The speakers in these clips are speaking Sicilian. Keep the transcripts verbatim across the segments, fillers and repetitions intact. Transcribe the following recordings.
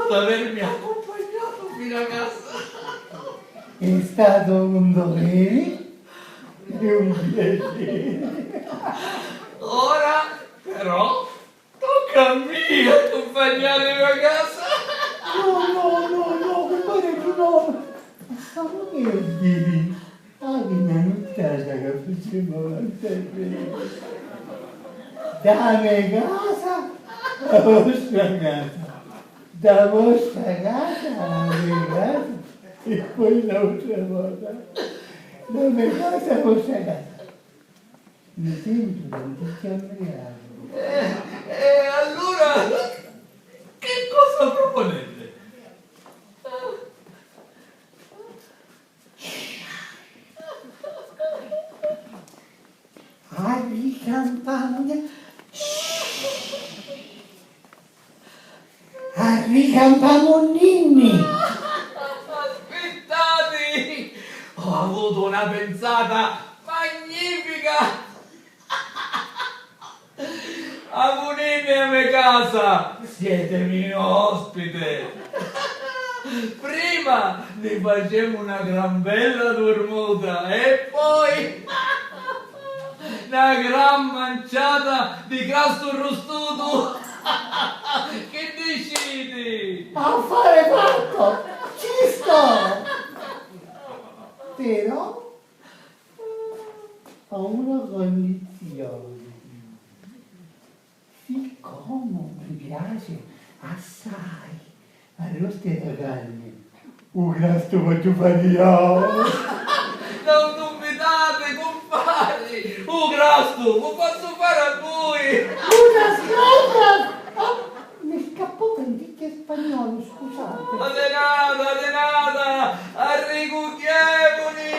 D'avermi accumpagnatu fino a casa. È stato un dovere e un piacere. Ora, però, tocca a me accumpagnarvi a casa. No, no, no, no, cumpari, no. Ma che diri? Havi na nuttata ca facemu avanti e veni. Da me casa a vostra casa, da vostra casa a la me casa e poi n'autra vota da me casa a vostra casa. Mi sentu tanticchia ambriacu. Eh, e allura che cosa proponete? Arricampamu, arricampamu ninni. Aspittati! Ho avuto una pensata magnifica! Avunìnni a me casa, sietemi ospite. Prima ni facemu na gran bella durmuta e poi na gran manciata di crastu rustutu. Chi diciti? Affare fatto! Ci sto! Però a una condizione. Siccomu mi piaci assai arrostu e carni, u crastu vogghiu fari iu. Non dubitate, cumpari! U crastu u fazzu fari a vui! Una scarpa! Ah, mi scappò tanticchia spagnolu, scusate. Adenata, adenata, arricugghiemuni!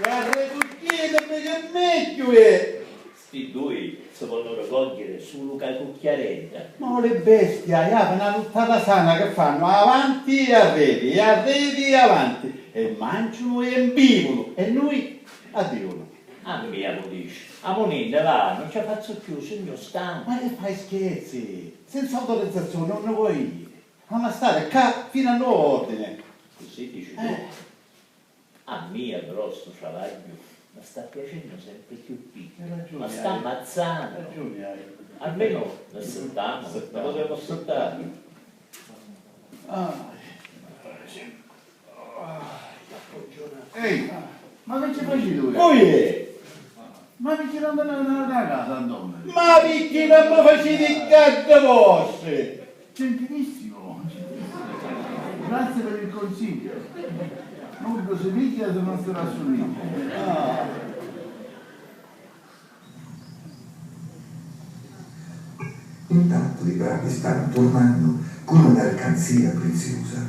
E arrecugghietimi che megghiu è! Sti dui si ponnu ricogghiri sulu ca cucchiaredda. Ma ora è bestia, e havi na nuttata sana che fannu avanti e arreri, e arreri e avanti, e manciunu e mbivunu, e nui a diunu. A mia mu dici, amuninni va, non ci fazzu cchiù, sugnu stancu. Ma che fai scherzi? Senza autorizzazione non ne vuoi iri. Hamu a stari ccà fino a nuovo ordine. Così dici tu? Eh. A mia però stu travagghiu mi sta piacennu sempri cchiù picca. Hai ragiuni, ma sta hai. Ammazzannu. Ragiuni hai. Almenu ni sittamu, ni putemu sittari. Ah. Ehi, ma che ci faciti voi? Voi! Ma mi girando na, na, na casa, Antonio. Ma picchì non mi faciti i gaddi vostri? Gentilissimo, gentilissimo. Grazie per il consiglio. Nuddu si pigghia se non si rassomiglia. Ah. Intantu i bravi stannu turnannu cu la mercanzia priziusa,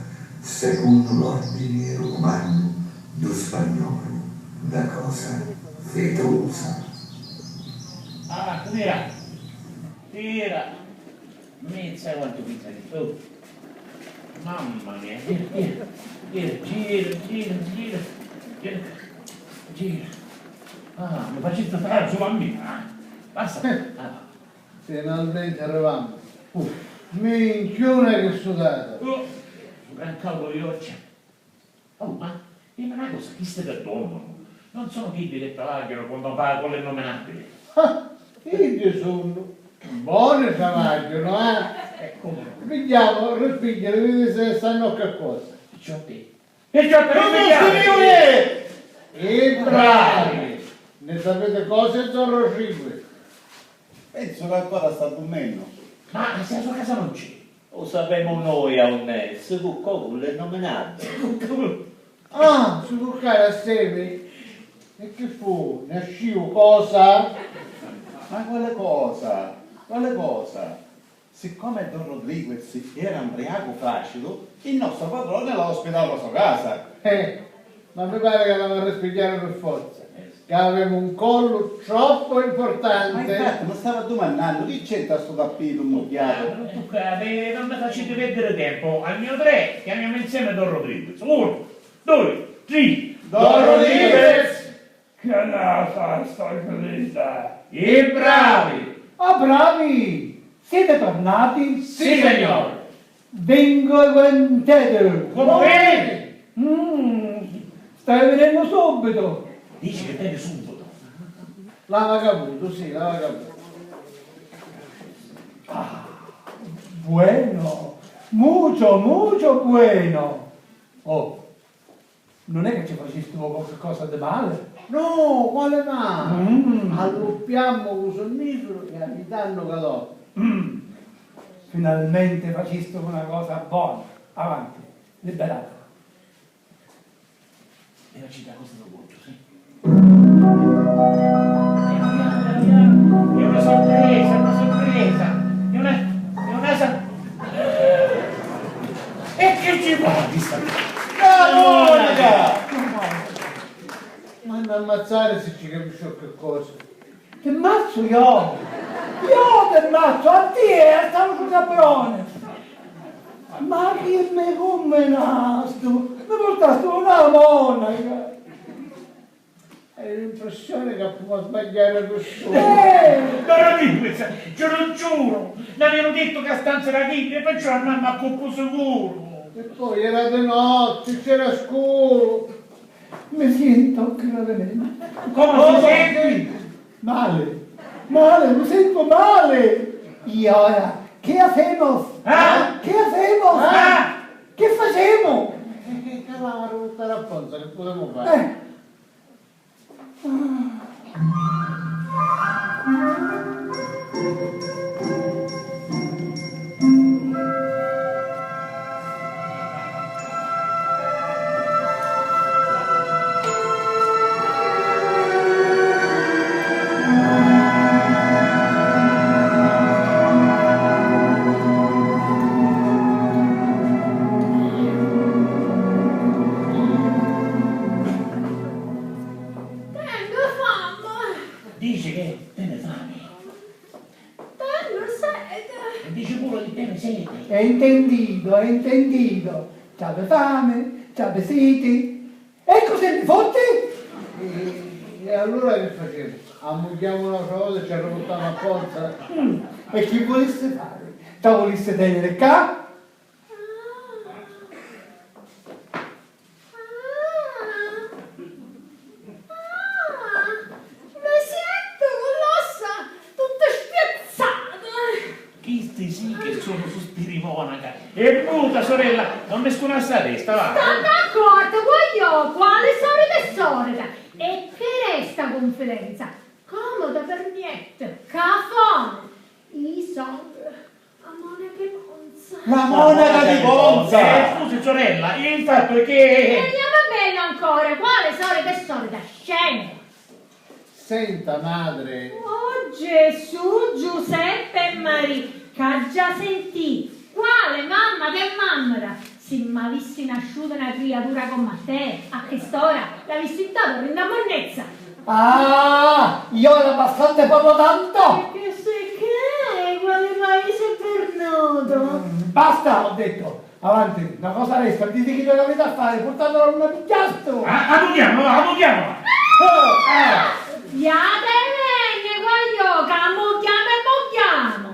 secunnu l'ordini e lu cumannu dû spagnolu, dâ cosa fitusa. Ah, tira! Tira! Mizza quantu pizza chi tu! Mamma mia, tira, tira, tira, gira, gira, gira, gira, gira. Ah, mi facisti fari su a mia, ah. Basta. Ah. Finalmenti arrivammu. Uh, minchiuna chi sudata! Uh, brancau cu li occhi. Oh, ma dimmi una cosa, chisti chi dormunu non sono chiddi chi travagghianu quannu va cu li nominabili? Ah, iddi sunnu. Boni travagghianu, eh? Eh, comu no? Pigghiamu, rispigghianu, vidi se sannu qualcosa. Picciò ti Picciò ti rispigghiamu! I bravi! Ne sapete cose, don Rodrigo? Pensu ca ancora sta durmennu. Ma si a so casa non c'è? U sapemu noi a unn'è, si cuccò cu li nominabili. Ah, si cuccai assemi? E chi fu? Nasciu cosa? Ma quale cosa? Quale cosa? Siccome don Rodriguez era mbriacu fracidu, il nostro padrone lo ospita alla sua casa. Eh, ma mi pare ca l'avemu a rispigghiari pi forza, ca avemu un collu troppu importanti. Ma infatti, mi stava dumannannu chi c'entra stu tappitu mmugghiatu. Non tuccate, non mi facite perdere tempo. Al mio tre, chiamiamo insieme don Rodriguez. Uno, due, tre. Don Rodriguez! Chi è nata sta crida? I bravi! Ah, bravi! Siete tornati? Sì, signor! Vengo e volentieri! Come vedi? Mm, stai venendo subito! Dici che veni subito! L'ava caputo, sì, l'ava caputo. Ah, bueno! Mucho, mucho bueno! Oh, non è che ci facistu qualche cosa di male? No, quale male? Mm. Alluppiammu cu sonnifero e avitannu calò. Mm. Finalmente facistu una cosa bona. Avanti, liberata. E la città cosa lo voglio, sì. È una sorpresa, una sorpresa. È una, è una sor- E che ci vuole? La monaca! Ma non ammazzare se ci capisce qualcosa. Ti ammazzo io! Io ti ammazzo a ti e a sta caprone! Ma chi mi cumminastu? Mi portastu una monaca! Hai l'impressione che può sbagliare persona. Eh! Donna Timez, giuro, giuro, l'avevano detto che la stanza era chiusa, perciò andammo a colpo sicuro. E poi era di notte, c'era scuro. Mi sento gravemente. Come ti senti? Male, male, mi sento male. E ora, che hacemos? Eh? Che hacemos? Eh? Che facemo? E che cavaro tutta la ponza, che potemo fare? Eh. Tengo fame. Dici che tene fame. Tengo sete. E dici pure che tene sete. È intendito, è intendito. C'ave fame, c'ave sete. E cosa mi fotti? E, e allora che facciamo? Ammugghiamo un'altra volta e ci arrabuttiamo a forza? Mm, e chi volesse fare? Te volesse tenere qua? Ah. Ah. Ah. Mi sento cu l'ossa tutte spiazzate. Chisti sì che sono suspiri monaca. E muta, sorella, non ne stunassa a testa, va. Sta d'accordo, guagliò, quale soreta e soreta? E che resta confidenza? Come te permette? Cafone! I song a monaca di Ponza. La monaca di Ponza! Eh, scusi, sorella, il fatto è che... E andiamo a bello ancora, quale soreta e soreta? Scemo! Senta, madre. Oh Gesù, Giuseppe e Marì, c'aggia sentì? Quale mamma che mammara? Si m'avissi nasciuta na criatura comm'a te, a chest'ora l'avissi data rinda monnezza. Ah, io era abbastanza e proprio tanto! E che se che? Quale paese è vernuto? Mm, basta, ho detto! Avanti, una cosa resta, diti chi l'aviti a fari, purtatulu a un piattu! Ah, ammugghiamu, ammugghiamu! Ah! Iate venne, guagliò, ca ammugghiamu e mugghiamu!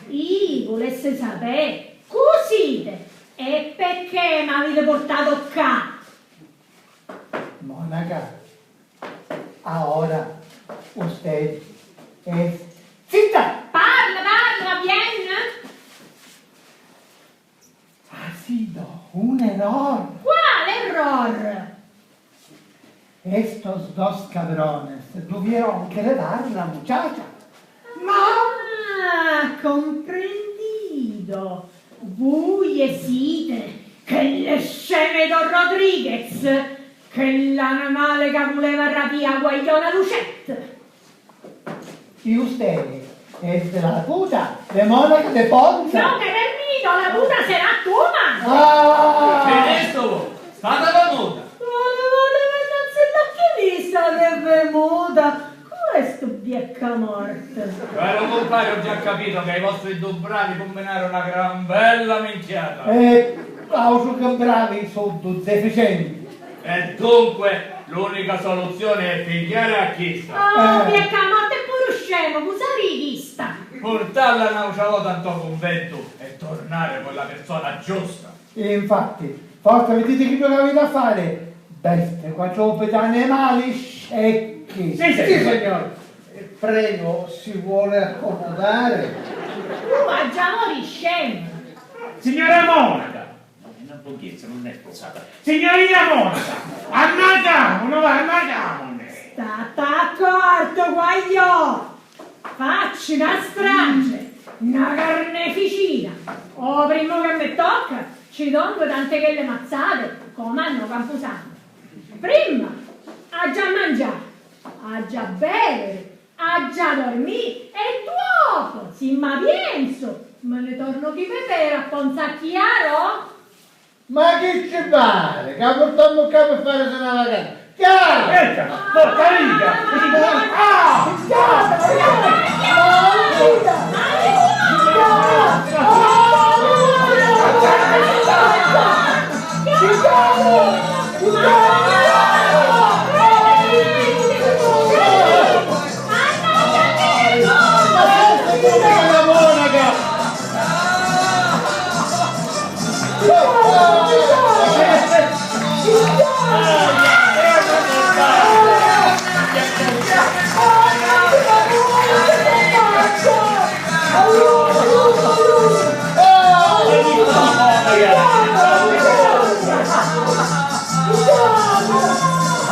Io vulessi sapè cu site e pecchè m'aviti purtatu ccà! Monaca, ora usted es... Zitta! Parla, parla, va bien! Ha sido un error. Quale error? Estos dos cabrones tuvieron que levar la muchacha. Ma... Ah, comprendito. Vuie site chelle sceme do Rodriguez, chell'animale ca vuleva rapì a guagliona Lucette. Iusteri, esti la puta, le monache de Ponza! No, che per mi no, la puta serà tu, ma... Ah! Ernesto, stata la moda! Vale, vale, ma non si l'ha più vista che vemuta! Cu è stu biecca morto? Caro compare, ho già capito che i vostri due bravi combinarono una gran bella minchiata! E autru che bravi, soddu deficienti! E dunque l'unica soluzione è pigghiari a chista. Oh, eh. Biecca morta e puru Scemu, cu sarii chista? Purtalla n'autra vota nto cunventu e turnari cu la pirsona giusta. Infatti, forza, viditi chiddu chi aviti a fari, bestie, quadrupedi, animali, scecchi. Sì, signor. Sì, signor. Prego, si vuole accomodare? Tu aggia mori scemu! Signora monaca! No, è una borghezza, non è posata. Signorina monaca! Annacamu, no, annacamu! Stata accorto, guagliò! Facci na strage, na carneficina! O primu che mi tocca, ci dongu tante chelle mazzate, comu a no campusantu. Prima aggia mangià, aggia bevere, aggia dormì e duopu, si ma pienzu, mi ni tornu chi pepera a ponzacchiaro. Ma chi ci pari? Ca purtamu ccà pi farisi na vacanza? Chiaro! Ecca, porca mica! Ah!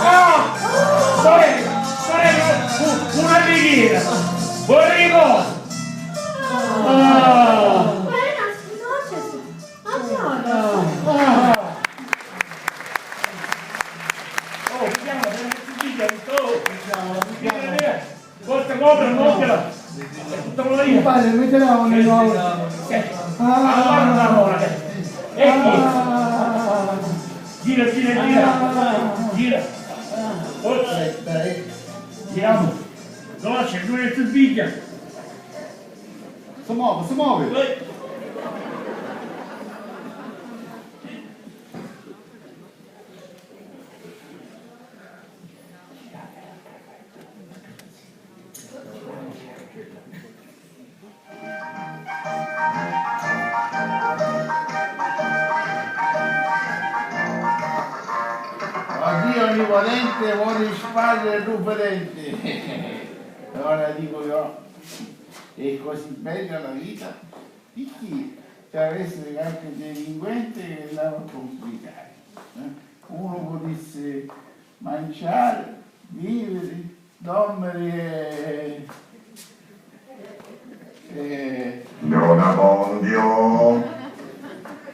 Ah! Sorella, sorella, u-, una preghiera. Vorrei cosa? Ah! Buenas noches, signore. Ah! Oh, chiama, chiama, chiama, chiama. Forza, copra, montala! È tutta una via! Padre, metterà un nuovo. Senti, ah, guarda una monaca! Ecco! Ah. Gira, gira, gira! Gira! Forza! Giriamo! Veloce, non è più via! Si muove, si muove! Eh. O Dio onnipotente, vuole spargere lu fedente. Ora dico io, è così bella la vita, picchì c'avessi qualche delinquente che l'ava a complicare, eh? Uno potesse manciare, vivere, dormire e, e, non abbondio.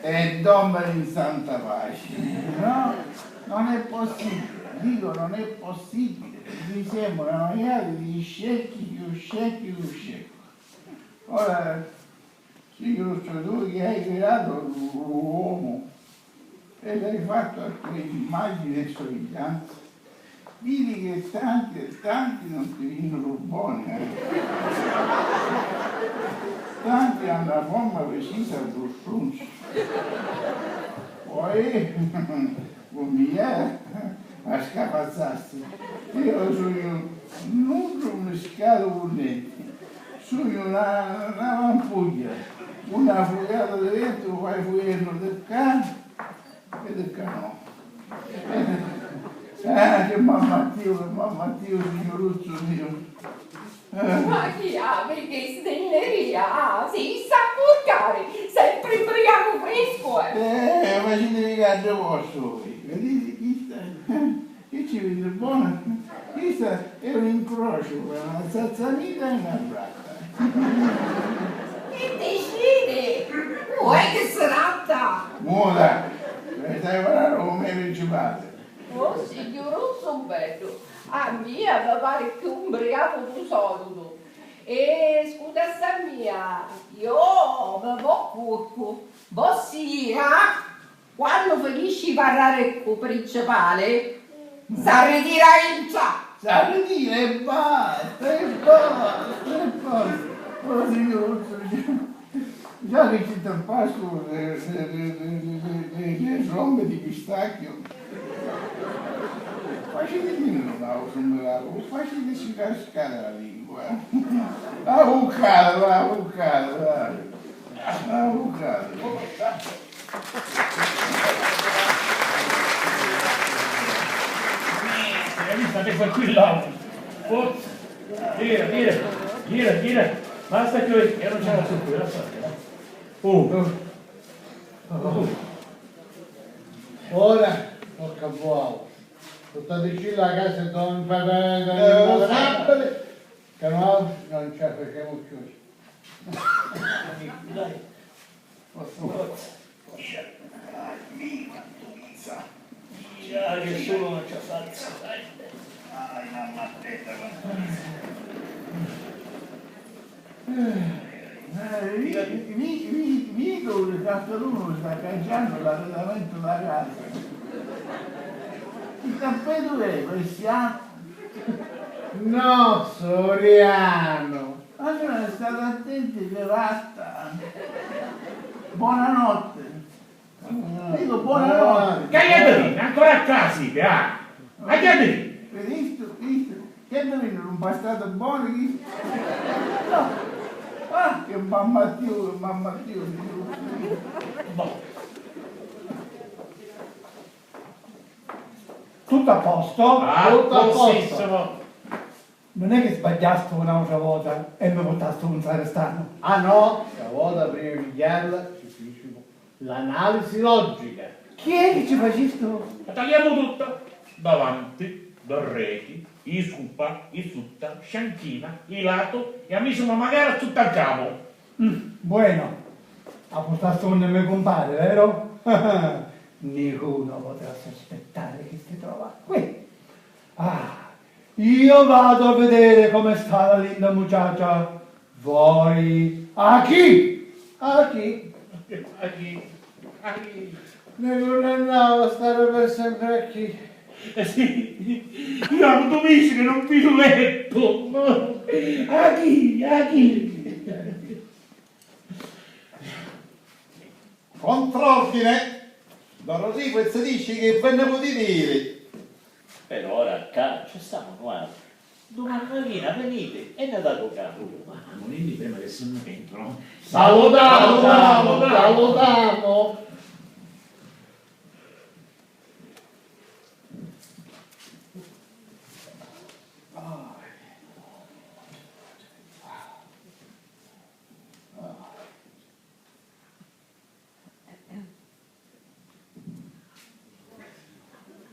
E dormire in santa pace. No, non è possibile, dico, non è possibile. Noi siamo una maiale di scecchi, più scecchi, più scecchi. Ora, Signor, tu che hai creato l'uomo e l'hai fatto a tua immagine e somiglianza, vidi che tanti e tanti non ti vincono buoni, eh? Tanti hanno la forma precisa del strunzo. Poi, Cu mia a scapazzassi. Io sugnu nuddu miscatu cu nenti. Sugnu na, na vampugghia. Una fuiata di ventu, fai fuiennu di ccà e di ccà no. Ah, che mamma Dio, che mamma Dio, signuruzzu mio. Ma chi havi chi stinneria? Ah, si issa a curcari, sempri mbriacu friscu, eh! Eh, facitevi caddu vostru voi. Vediti, chista, chi ci vidi bona? Chista è un incrociu tra una zazzamita e una bratta. Chi diciti? Uè, chi sratta! Muta! Stai parlando con me principale. Oh, signuruzzu beddu, a mia mi pari cchiù mbriacu dû sòlitu. E scutassa mia, io mi vo curcu. Vossia, quannu finisci i parrari ccu principali, s'arritira intra. S'arritira e basta, e basta, e basta. Oh, signuruzzu, già che ci tampascu le, le, le trombe di pistacchio, facitemi un ausu miraculu, faciteci cascare la lingua. Avucatu, avucatu, avucatu. Hai visto che fa qui là? Forza. Gira, gira, gira, gira. Basta che io non ce la so più, lasciate. Oh. Oh. Ora tocca a voi. Purtateci la casa e don Pepe, che no non ce la facciamo più. Dai. Forza. Dai, mi quanto pizza. Già che solo non ce la faccio. Dai, mamma, aspetta, quanto pizza. Eh, mi, mi, mi, mi, dove sta uno sta cangiando l'arredamento della casa. Il tappeto è persiano? No, Soriano. Allora state attenti che basta. Buonanotte. Dico buonanotte. Cagliatevi, ancora a casa, ah! Cagliatevi! Visto, visto? Che te vedi un passato buono, visto? Ah, che mamma Dio, che mamma Dio, Dio. Boh. Tutto a posto? Ah, tutto a posto. Non è che sbagliastu un'autra vota e mi purtastu un sarestanu? Ah no, sta vota prima di pigghiarla ci feci l'analisi logica. Chi è che ci facistu? La tagliamu tutta, davanti, darreti, i supra, i sutta, scianchina, i lato e a misuma magara sutta a capu. Mm, bueno, a purtastu unni me cumpari, vero? Nicuno potrà sospettare che ti trova qui. Ah, io vado a vedere come sta la linda muchacha. Voi a chi? A chi? A chi? A chi? Nicuni andava a stare per sempre a chi? Eh sì, io ho avuto mesi che non vi vedo. A chi? A chi? Contr'ordine! Don Rodrigo, e si dici che ve ne potete iri. Per ora ccà ci stamu nuatri. Dumani matina veniti e ne datu capu. Ma amuninni prima che si nni pentunu. Salutamu, salutamu, salutamu.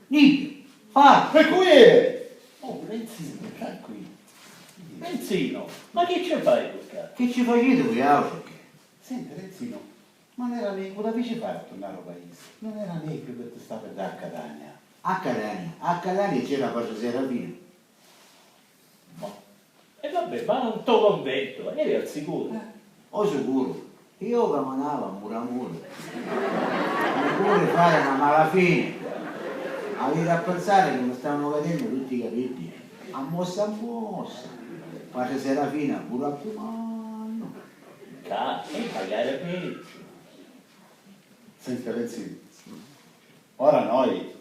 Nichi, parra! E cu è? Oh, Renzino, tranquillu. Renzino, ma chi ci fai tu ccà? Chi ci faciti vuiautri ccà? Senti, Renzino, ma non era megghiu, cu ti fici fari a turnari ô paisi? Non era megghiu che ti stavi ddà a Catania? A Catania? A Catania c'era patri Serafina. Boh. E vabbè, ma nto cunventu, eri al sicuru? Eh, ô sicuru. Io caminava a mura a mura. Mi puri fari na mala fini. Aviti a pinsari chi mi stavanu cadennu tutti i capiddi. A mossa a mossa. Patri Serafina puru a cumannu. Ccà è magari peggiu. Senti, Renzino, ora noi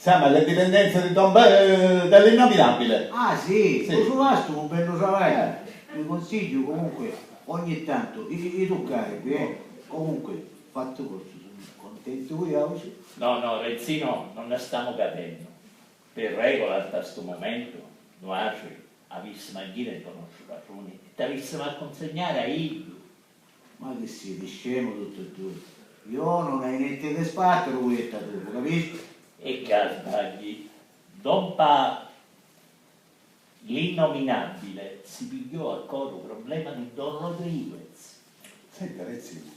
Siamo alle dipendenze di Don Be-, dell'innominabile. Ah, sì? Sì. Lu truvasti un beddu travagghiu? Eh. Vi consigghiu comunque ogni tantu i, i tuccari, eh? Comunque, fattu costu, sugnu contenti cu iauci. No, no, Renzino, non ne stamu capennu. Pi regola, nta stu mumentu, nuatri avissimu a ghiri nto nostru patruni e t'avissimu a cunsignari a iddu. Ma chi siti, scemu tutti e dui? Io non hai niente che sbattere, vuietta tu, lu capisti? E ccà sbagghi. Don Pa, l'innominabile si pigghiò a coru u problema di Don Rodriguez. Senti, Renzino,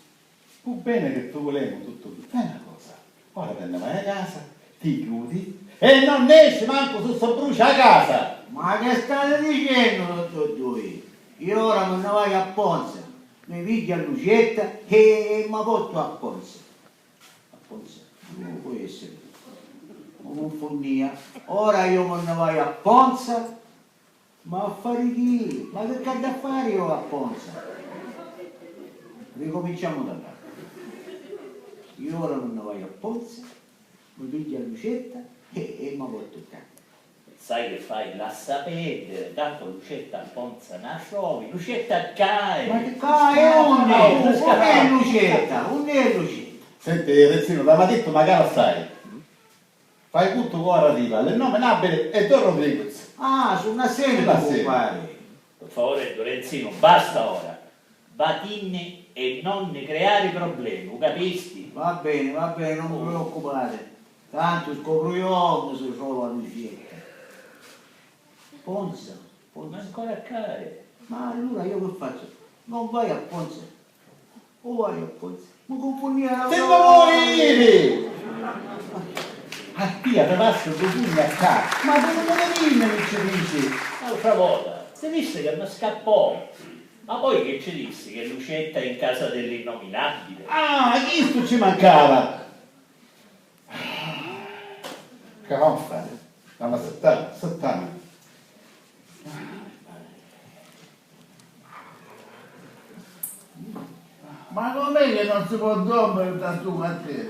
cu bene che tu vulemu tuttu, fai na cosa. Ora ti nni vai a casa, ti chiudi e non nesci mancu su si brucia a casa! Ma che stati dicennu tutti e dui? Io ora mi nni vaiu a Ponza, mi pigghiu a Lucietta e, e mi portu a Ponza. A Ponza? Non può essere. Mi cunfunnia. Ora io mi nni vaiu a Ponza? Ma a fari chi? Ma chi c'haiu a fari io a Ponza? Ricominciamu da capu. Io ora mi nni vaiu a Ponza, mi pigghiu a Lucietta e, e mi portu ccà. Sai che fai? Lassa pèrdiri, tantu Lucietta a Ponza na trovi. Lucietta ccà è! Ma chi... Ccà è? Unni è? Unni è Lucietta? Unni è Lucietta? Senti, Renzinu, t'avìa dittu macari assai. Fai cuntu ca ora arriva l'innominabili e Don Rodriguez. Ah, sunnu assemi, cumpari. Pi favuri, Renzinu, basta ora. Vatinni e non ni creari problemi, u capisti? Va beni, va beni, non vi preoccupati. Tantu scopru io unni si trova Lucietta. Ponza, Ponza. Ma ancora ccà è? Ma allura io che faccio? Non vai a Ponza? O vai a Ponza? Mi cunfunnìa. Ti nni voli iri? A tia ti passu dui pugna ccà. Ma tu non mi veni, mi ci dici? L'autra vota ti dissi che mi scappò. Ma poi che ci dissi che Lucietta è in casa dell'innominabile? Ah, chistu ci mancava! Ca hom fari? N'amu a sittari, sittami. Ma com'è che non si può dormire da stu quartiere?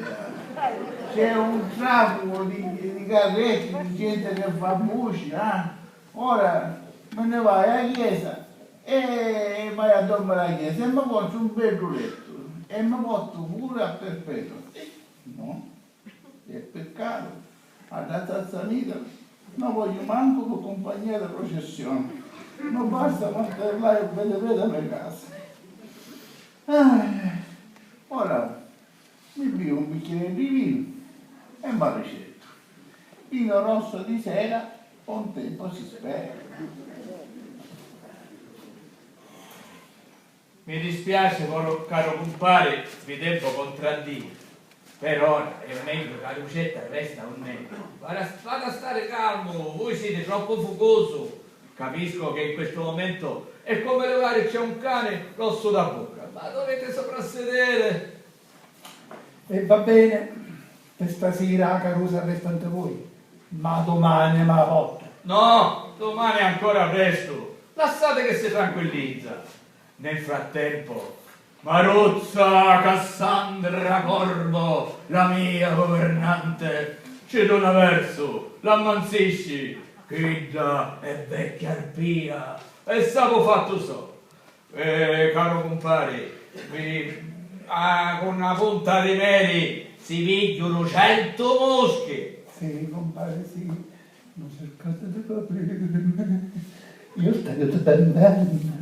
C'è un traffico di, di carretti, di gente che fa buci, eh? Ora me ne vai a chiesa e vai a dormire a chiesa e mi porto un bellu letto e mi porto pure a Perpetua. Sì, no? È peccato, a dda tazza nera non voglio manco per compagnia di processione, non basta mantenerla e vedere la mia casa. Ah, ora mi bevo un bicchiere di vino e mi ricetto. Vino rosso di sera, con tempo si spera. Mi dispiace, caro, caro cumpari, vi debbo contraddire. Per ora è meglio ca Lucetta resta un nemico. Vada, vada a stare calmo, voi siete troppo focoso. Capisco che in questo momento è come levare c'è un cane l'osso da bocca, ma dovete soprassedere. E va bene, per stasera la carusa resta ante voi, ma domani ma la porta. No, domani è ancora presto. Lasciate che si tranquillizza. Nel frattempo, Maruzza Cassandra Corbo, la mia governante, ci dona versu, l'ammanzisci, chidda è vecchia arpia e sapu fattu so. Eh, caro cumpari, vi, ah, cu na punta di meli si pigghiunu centu muschi. Sì, cumpari, sì. Non cercate di capirmi. Io sto tutto ben bene.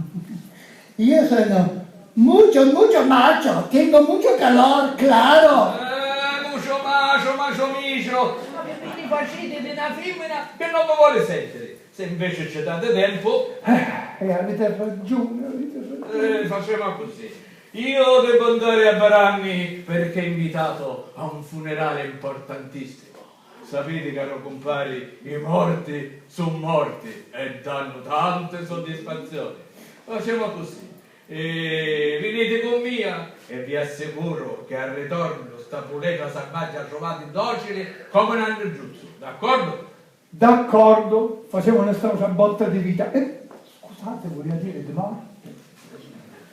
Io sono mucho, mucho macho, tengo mucho calor, claro. Eh, mucho macho, macho micio. Ma che vi ni faciti di na fimmina che non vi voli sentiri? Se invece ci date tempo. Eh, e avete ragione, avete ragione. Eh, facciamo così. Io devo andare a Varanni perché è invitato a un funerale importantissimo. Sapete, caro compari, i morti sono morti e danno tante soddisfazioni. Facciamo così. Eh, venite con mia e vi assicuro che al ritorno sta puleta salvaggia trovate docile come un angioletto, d'accordo? D'accordo, facemu un'estra botta di vita. Eh, scusate, volia dire di morte.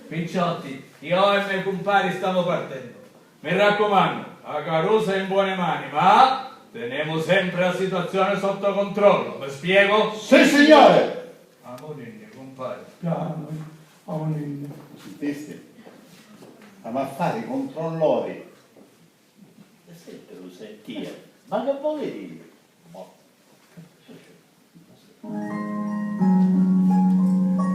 Picciotti, io e me cumpari stiamo partendo. Mi raccomando, la carusa è in buone mani, ma tenemo sempre la situazione sotto controllo, mi spiego? Sì, signore! Amuninni, cumpari. Piano, amuninni. Sentisti? Stiamo a fare i controllori. E senti, lu sentia, ma che voli diri?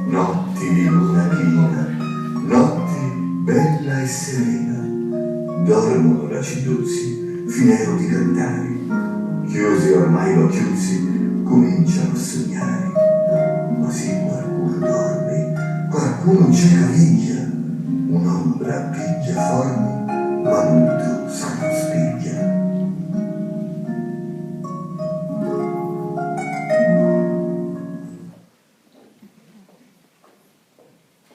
Notti di luna china, notti bella e serena, dormono l'acidduzzi, finero di cantare, chiusi ormai l'occhiuzzi, cominciano a sognare. Ma sì, quarcunu dormi, quarcunu c'è ca vigghia, un'ombra pigghia formi, ma nuddu sa non spigghia.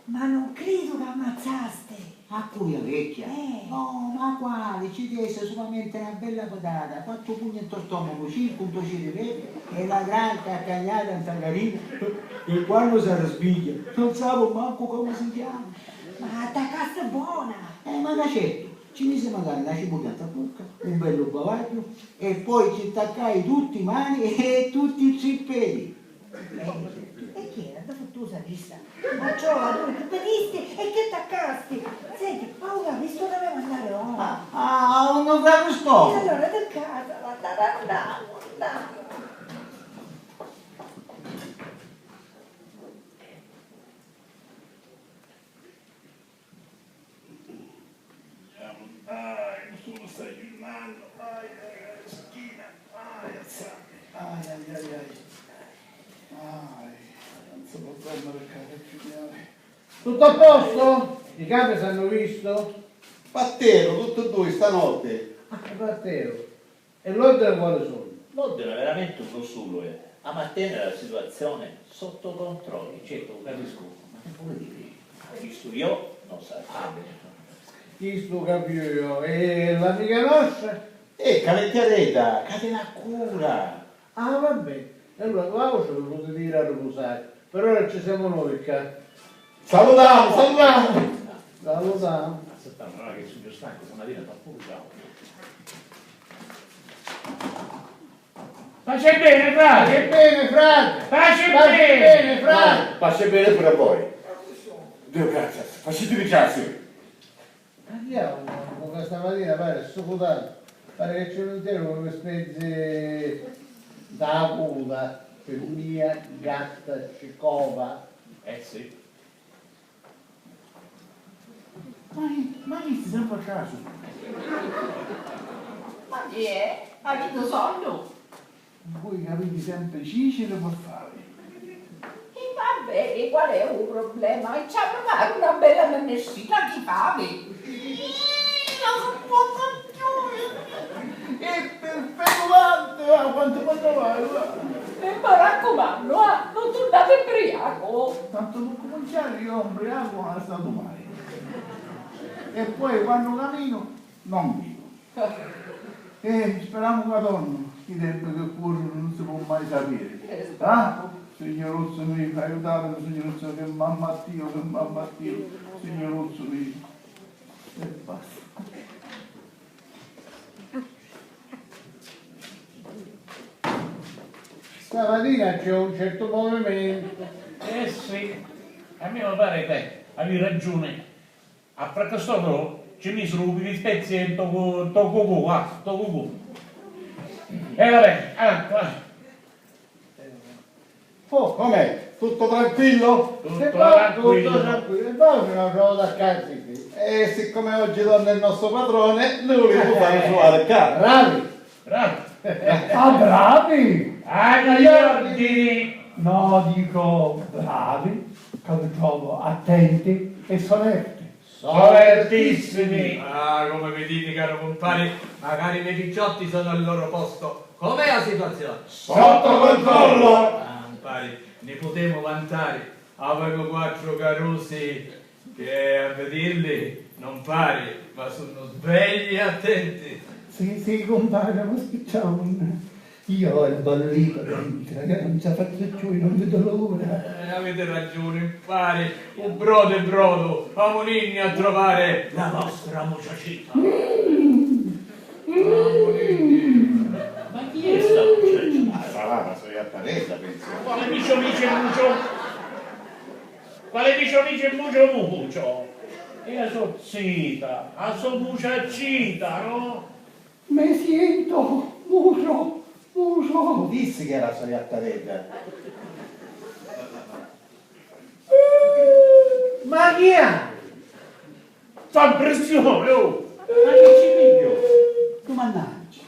Ma non cridu ca ammazzasti! A cui, a vecchia? Eh. No, ma quali, ci desi sulamente na bella putata, quattru pugna nto stomacu, cincu nto ciriveddu e la gran caccagnata nta carina, e quannu s'arrispigghia non sapu mancu comu si chiama. Ma attaccasti bona! Eh, ma ca certu, Ci misi magari na cibugghiata a bucca, un bellu bavagghiu e poi ci taccai tutti i mani e tutti i tri pedi. E chi era? Dda futtusa chista? Ma ciò, dunque, pedisti e che taccasti? Senti, ma u capistu, doveva andare ora. Ah, ah, non capistu? E allora ti casa, andare, andiamo, andiamo. Dai, lu sulu sta agghiurnannu, ai, ai, ai, schina, ai, azzami, ai, ai, ai, ai, ai, non si può dormire ccà, che ci viene. Tutto a posto? I capi s'hanno visto? Patteru, tutti e dui stanotte. Ah, patteru. E l'ordini quali sono? L'ordine veramente uno solo è a mantenere la situazione sotto controllo. Certo, lo capisco, ma che vuole dire? Ho visto io, non sa. Ah, chistu capiu io. E l'amica nostra? Eh, ca vecchiaretta, ca ti n'ha cura. Ah, vabbè. E allora, la voce lo potete dire a riposare. Per ora ci siamo noi qua. Salutamu, salutamu! Salutamu. Aspetta, ma che sugnu stancu, stamattina fa puru caldu. Pace e bene, frate! Pace e bene, frate! Pace e bene, frate! Pace e bene pure a voi. Dio grazie, facitemi grazie. Ma chi è un, un che stamattina pare sucutato? Pare che c'è un intero come spezzi da coda per mia gatta Cicova. Eh sì. Ma, ma chi sti sempre a casu? Ma chi è? Aviti sonnu? Voi capiti sempre ciciri per fare. E vabbè, e qual è u problema? E ci ha pari una bella mennessita chi fave? Io non posso più! E per fare quanto, ah, quanto quanto vai, là? E mi raccumannu, ah, non turnate imbriaco! Tanto non cominciare, io imbriaco non è stato mai. E poi quando camino non vivo. E speramu ca tornu, sti tempi che currunu non si può mai sapere. Ah? Signuruzzu mio, aiutatemi, Signuruzzu, che mamma Dio, che mamma Dio, Signuruzzu mio. E basta. Stamattina c'è un certo movimento. Eh sì, a me mi pare che avevi ragione. A frattu sto ci misuru un pipispezzi nto cu-, nto cucù, ah, nto cucù. E vabbè, ah, ah. Oh, com'è? Tutto tranquillo? Tutto tranquillo. Tutto tranquillo. E poi una cosa a casa, sì. E siccome oggi torna il nostro padrone, lo volevo fare trovare qua. Bravi! Bravi! Ah, bravi! Ah, gli ordini! No, dico bravi, che li trovo attenti e solerti. Solertissimi! Ah, come vedete, caro compare, magari i miei picciotti sono al loro posto. Com'è la situazione? Sotto controllo! Ah, compare, ne potemo vantare. Avemu quattro carusi che a vederli non pari, ma sono svegli e attenti. Sì, sì, compare, ma spicciamo. Io ho il bollito dentro, io non ce la faccio più, non vedo l'ora. Eh, avete ragione, compare. U brodu è brodu, amuninni a trovare la vostra muciacita. Mm. Amuninni. Ma chi è sta muciacita? Ah, sarà la so jattarella, penso. Quale micio micio mucio? Quale micio micio mucio mucio? E la so zita, la so muciacita, no? Me siento muso, muso. Dissi che era so jattarella. Ma chi è? Fa impressione, oh! Ma chi ci piglio? Tu mannaggia.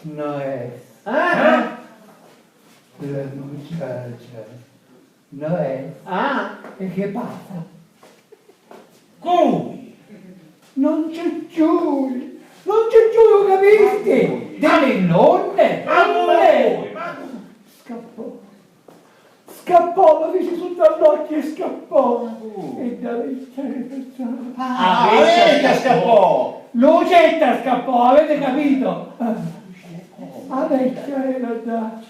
No è. Ah? La muchacha. No è. Ah? E che passa? Cui? Non c'è più, non c'è più, lo capisti? Delle nonne, nonne! Scappò, scappò, lo fece sotto all'occhio e scappò. E da vecchia era già. Ah, la vecchia scappò! Lucetta scappò, avete capito? La vecchia era già.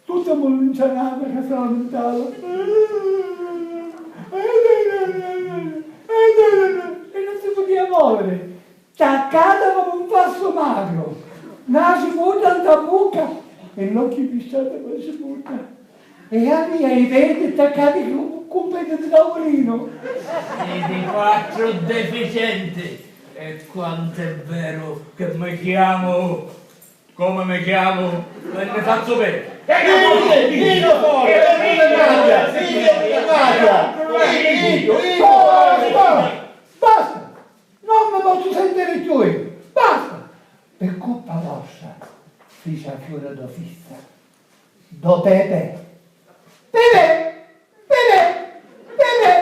Tutta mulungianata che si lamentava. E non si Poveri, taccata comu un fassu magru, naci muta nta bucca e l'occhi pisciati quasi muta. E avia i venti taccati cu, cu pedi di taurinu. Siti quattru deficienti, e quant'è veru che mi chiamu, come mi chiamu, e ne fazzu bene. Dinu, dinu, fora, dinu, mafia, dinu, mafia, dinu, dinu, fora, fora. Basta! Non mi pozzu sentiri cchiui! Basta! Pi cuppa vostra fici a fiura do fissa, do pepe. Pepe! Pepe! Pepe!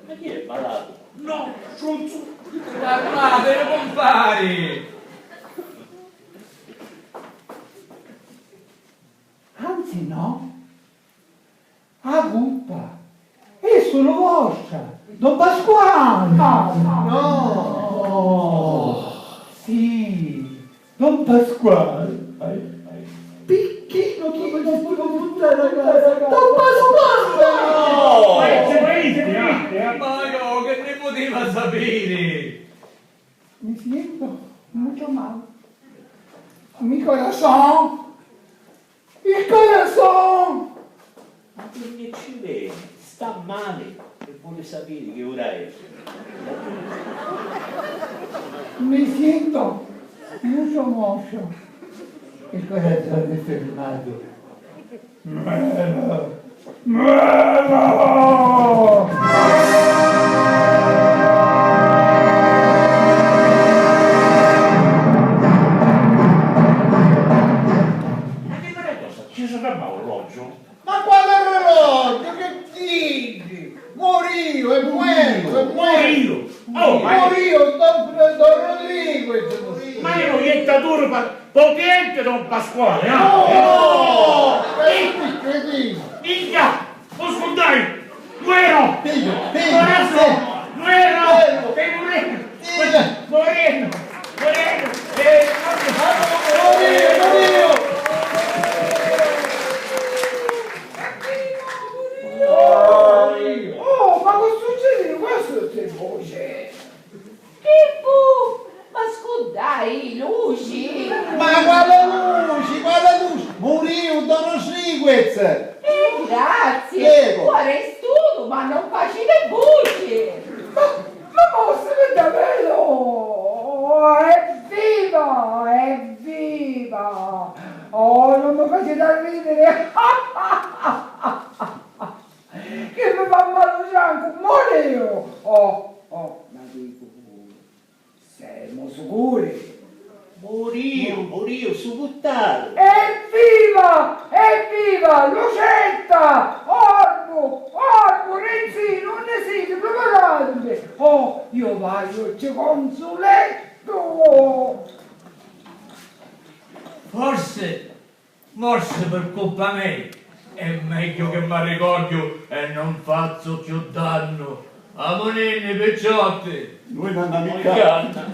Ma chi è, malatu? No, strunzu! Calmatevi, compari! Anzi no, a cuppa è sulu vostra, don Pasquali! No! Sì, don Pasquali! Picchì non ti potresti buttare a casa? Don Pasquali! No! Ma che ci pensi, eh? Ma io che ne poteva sapere? Mi siento mucho mal. Mi corazón. Il corazón! Ma chi nni ci veni? Sta mali e voli sapiri chi ura è. Mi siento mucho mocho. Il corazón è fermato. Muero! Muero! Ma che bella cosa, ci si ferma orologio? Ma quale orologio? Che dici? Moriu, è muerto, è muerto! Moriu! Oh, ma io... Moriu, don, don Rodrigo è venuto. Ma io jettatura pa, pa u cliente don Pasquale, ah! Oh! Minchia! U scurdai! Muero! Figlio, figlio, Corazzo! Muero! Figlio! Figlio! Moreno! Moreno! Eh, Dio, Dio! Oh, ma cosa succede? Questo c'è voce? Chi fu? Ma scurdai i luci! Ma quale luci? Quale luci? Muriu don Rodriguez! Eh, grazie! Prego! Ora è studu, ma non facite buci! Ma, ma mo si vede davvero! Evviva! Evviva! Oh, non mi facete ridere! Che mi fa male u sangu, moriu! Oh, oh, ma dicu, semu sicuri? Muriu, muriu, su buttaru! Evviva! Evviva! Lucetta! Orbu! Orbu! Renzinu, unni siti? Preparati! Oh, io vaiu e ci consulettu! Forse Forse per colpa mia è meglio che m'arricordu e non fazzu più dannu. Amuninni, picciotti! Nui non andamu in canna.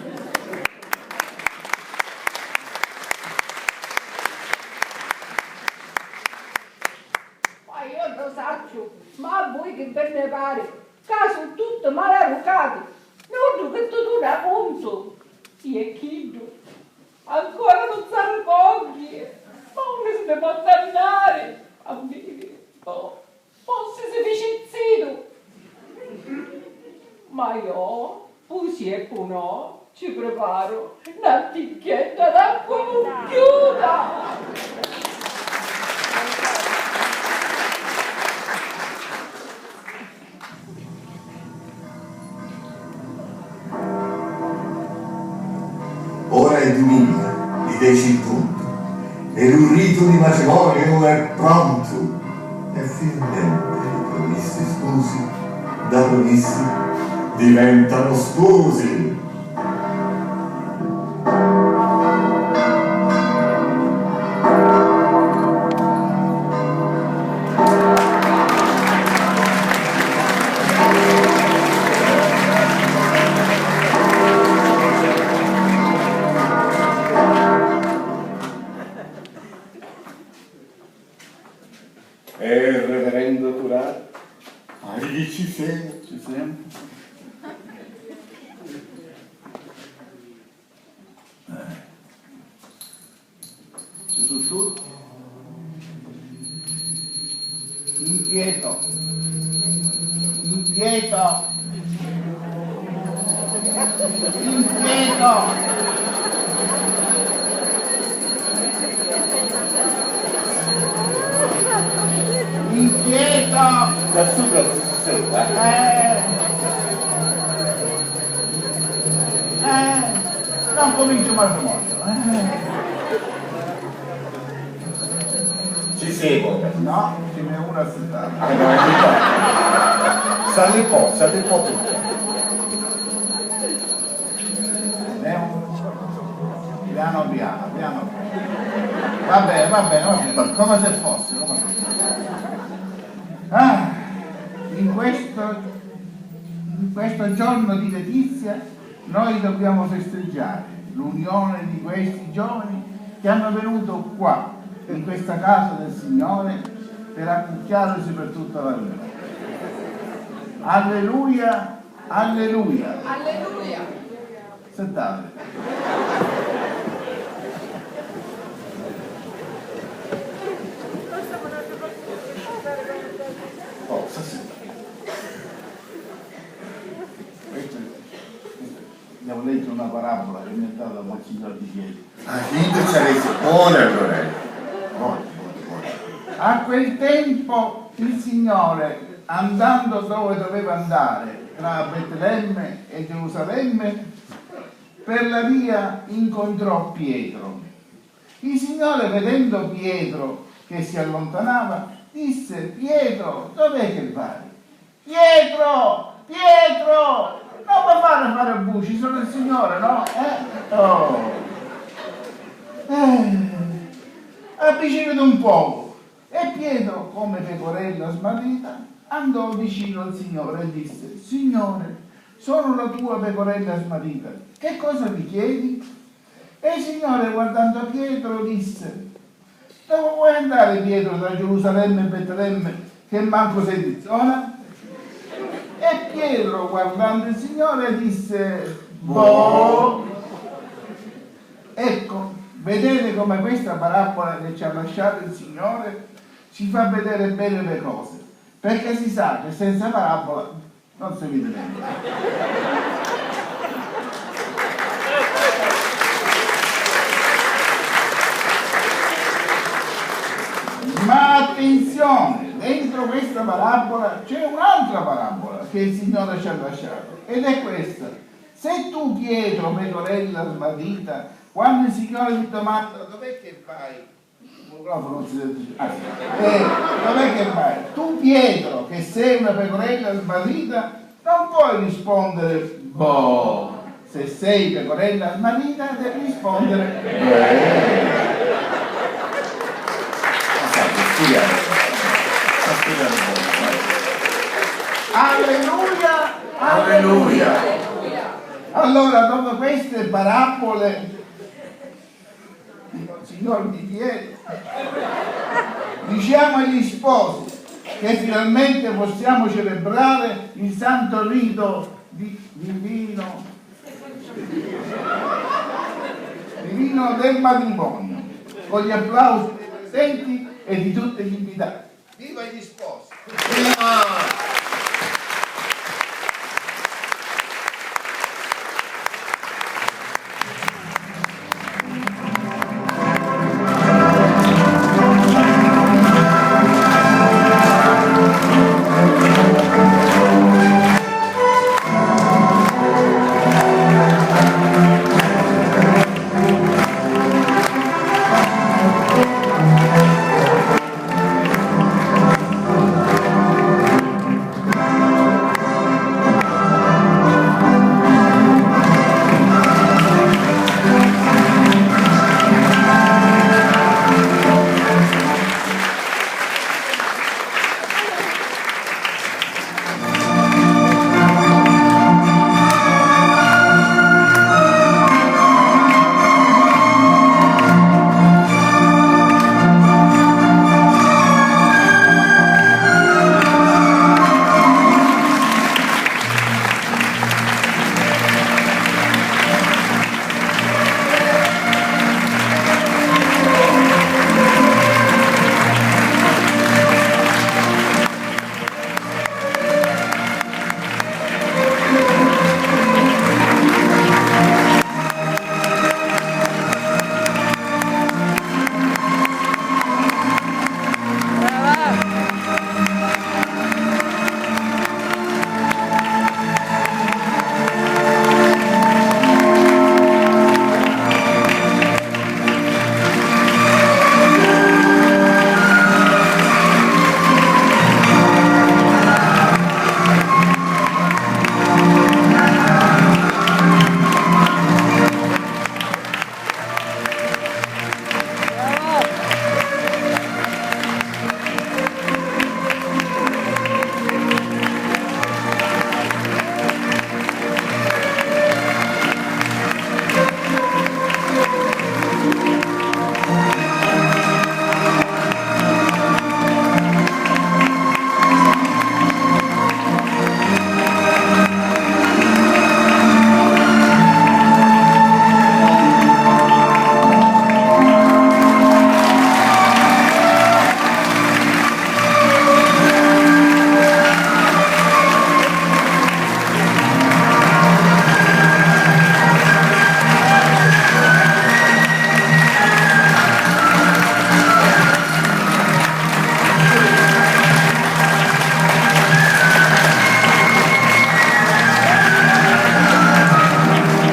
Ma io lo sacciu, ma a vui chi vi nni pari? Ca su tutti malarucati, nuddu chi tu duna cuntu. Sì, è chiddu. Ancora non s'arricogghia, ma unni si ni potti annari? A viri, po, po si si fici zitu. Ma io, pu sì e pu no, ci preparu na ticchetta d'acqua mugghiuta. Ora è duminìa, li deci in puntu, e lu ritu di matrimoniu è prontu. E finalmenti li promissi spusi, da promissi, diventanu spusi. Eh, reverendo Turà. Ah, ci semu. Ci semu. Inquieto. Inquieto. Inquieto. Inquieto. Da sopra si sente, eh? Eh. Eh. Non comincio matrimonio, eh. Ci siamo. No, ce n'è una a settanta. Ah, no, è vero. Sali po', sali po' tutto. Ne ho uno. Piano, piano, piano. Va bene, va bene, va bene. Come se fosse, come se fosse. Ah, in questo, in questo giorno di letizia noi dobbiamo festeggiare l'unione di questi giovani che hanno venuto qua, in questa casa del Signore, per accucchiarsi per tutta la vita. Alleluia, alleluia. Alleluia. Sentati. Oh, sta sentati. Questo, questo, devo leggere una parabola che mi ha dato Monsignor Di Pietro. Ah, niente, ci avessi buono allora. Buono, buono, buono. A quel tempo il Signore, andando dove doveva andare, tra Betlemme e Gerusalemme, per la via incontrò Pietro. Il Signore, vedendo Pietro che si allontanava, disse: "Pietro, dov'è che vai?" "Pietro! Pietro! Non mi fare fare buci, sono il Signore, no?" Eh? Oh. Eh. Avvicinati un poco. E Pietro, come pecorella smarrita, andò vicino al Signore e disse: "Signore, sono la tua pecorella smarrita, che cosa mi chiedi?" E il Signore, guardando Pietro, disse: "Dove vuoi andare, Pietro, tra Gerusalemme e Betlemme, che manco sei di zona?" E Pietro, guardando il Signore, disse: "Boh." Ecco, vedete come questa parabola che ci ha lasciato il Signore ci fa vedere bene le cose, perché si sa che senza parabola non si vede niente. Ma attenzione, dentro questa parabola c'è un'altra parabola che il Signore ci ha lasciato, ed è questa. Se tu, Pietro, pecorella smarrita, quando il Signore ti domanda: "Dov'è che vai?" Il microfono non si sente. Ah, sì. Eh, dov'è che vai? Tu, Pietro, che sei una pecorella smarrita, non puoi rispondere: "Boh." Se sei pecorella smarrita, devi rispondere: "Boh." Ma sai, sta studiare. Sta studiare bene, sai. Alleluia! Alleluia! Allora, dopo queste parabole, Signor Di Pietro, diciamo agli sposi che finalmente possiamo celebrare il santo rito di, divino, divino del matrimonio, con gli applausi dei presenti e di tutti gli invitati. Viva gli sposi! Viva!